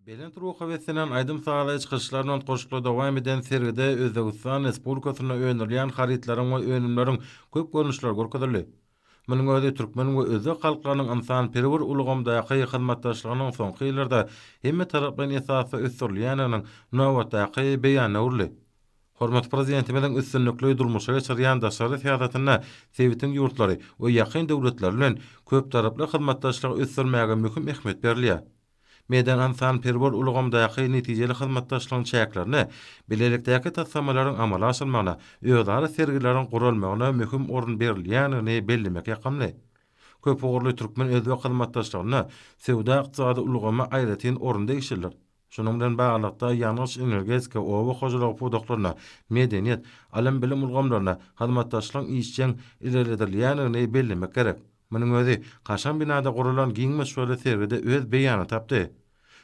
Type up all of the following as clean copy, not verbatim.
Belent ruha beslenen aýdym-sazly çykyşlar bilen utgaşykly dowam eden sergide Özbegistan Respublikasynda öndürilýän harytlaryň we önümleriň köp görnüşleri görkezildi. Munuň özi türkmen we özbek halklarynyň ynsanperwer ulgamdaky hyzmatdaşlygynyň soňky ýyllarda hemmetaraplaýyn esasda ösdürilýändiginiň nobatdaky beýanyna öwrüldi. Hormatly Prezidentimiziň üstünlikli durmuşa geçirýän daşary syýasatynda sebitiň ýurtlary we ýakyn döwletleri bilen köptaraply hyzmatdaşlygy ösdürmäge möhüm ähmiýet berilýär. Medeni-ynsanperwer ulgamdaky netijeli hyzmatdaşlygyň çäklerinde bilelikdäki taslamalaryň amala aşyrylmagyna, özara sergileriň guralmagyna möhüm orun berilýändigini bellemek ýakymly. Köpugurly türkmen-özbek hyzmatdaşlygynda söwda-ykdysady ulgama aýratyn orun degişlidir. Şunuň bilen baglylykda, ýangyç-energetika, oba hojalygy pudaklarynda, medeniýet, ylym-bilim ulgamlarynda hyzmatdaşlygyň işjeň ilerledilýändigini bellemek gerek. Munuň özi kaşaň binada guralan giň möçberli sergide öz beýanyny tapdy.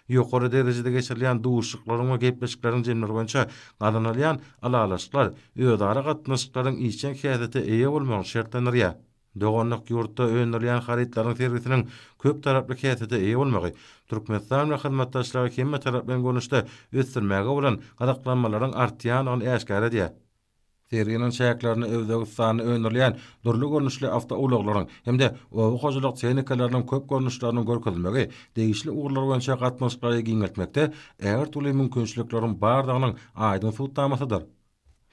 Ýokary derejede geçirilýän duşuşyklaryň we gepleşikleriň jemleri boýunça gazanylýan ylalaşyklar özara gatnaşyklaryň işjeň häsiýete eýe bolmagyny şertlendirýär. Doganlyk ýurtda öndürilýän harytlaryň sergisiniň köptaraply häsiýete eýe bolmagy Türkmenistan bilen hyzmatdaşlygy hemmetaraplaýyn görnüşde ösdürmäge bolan gyzyklanmalaryň artýandygyny äşgär edýär. Serginiň çäklerinde Özbegistanda öndürilýän dürli görnüşli awtoulaglaryň hem-de oba hojalyk tehnikalarynyň köp görnüşleriniň görkezilmegi degişli ugurlar boýunça gatnaşyklary giňeltmekde ägirt uly mümkinçilikleriň bardygynyň aýdyň subutnamasydyr.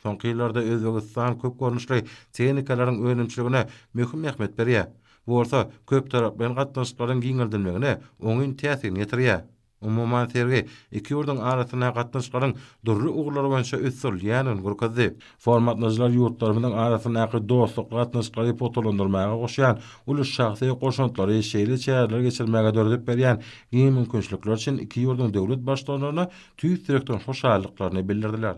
Soňky ýyllarda Özbegistan köp görnüşli tehnikalaryň önümçiligine möhüm ähmiýet berýär. Bu bolsa köptaraplaýyn gatnaşyklaryň giňeldilmegine oňyn täsirini ýetirýär. Umuman, sergi iki ýurduň arasynda gatnaşyklaryň dürli ugurlar boýunça ösdürilýändigini görkezdi. Forum gatnaşyjylar ýurtlarymyzyň arasyndaky dostlukly gatnaşyklary pugtalandyrmaga goşýan uly şahsy goşantlary, şeýle çäreleri geçirmäge döredip berýän giň mümkinçilikler üçin iki ýurduň döwlet Baştutanlaryna tüýs ýürekden hoşallyklaryny bildirdiler.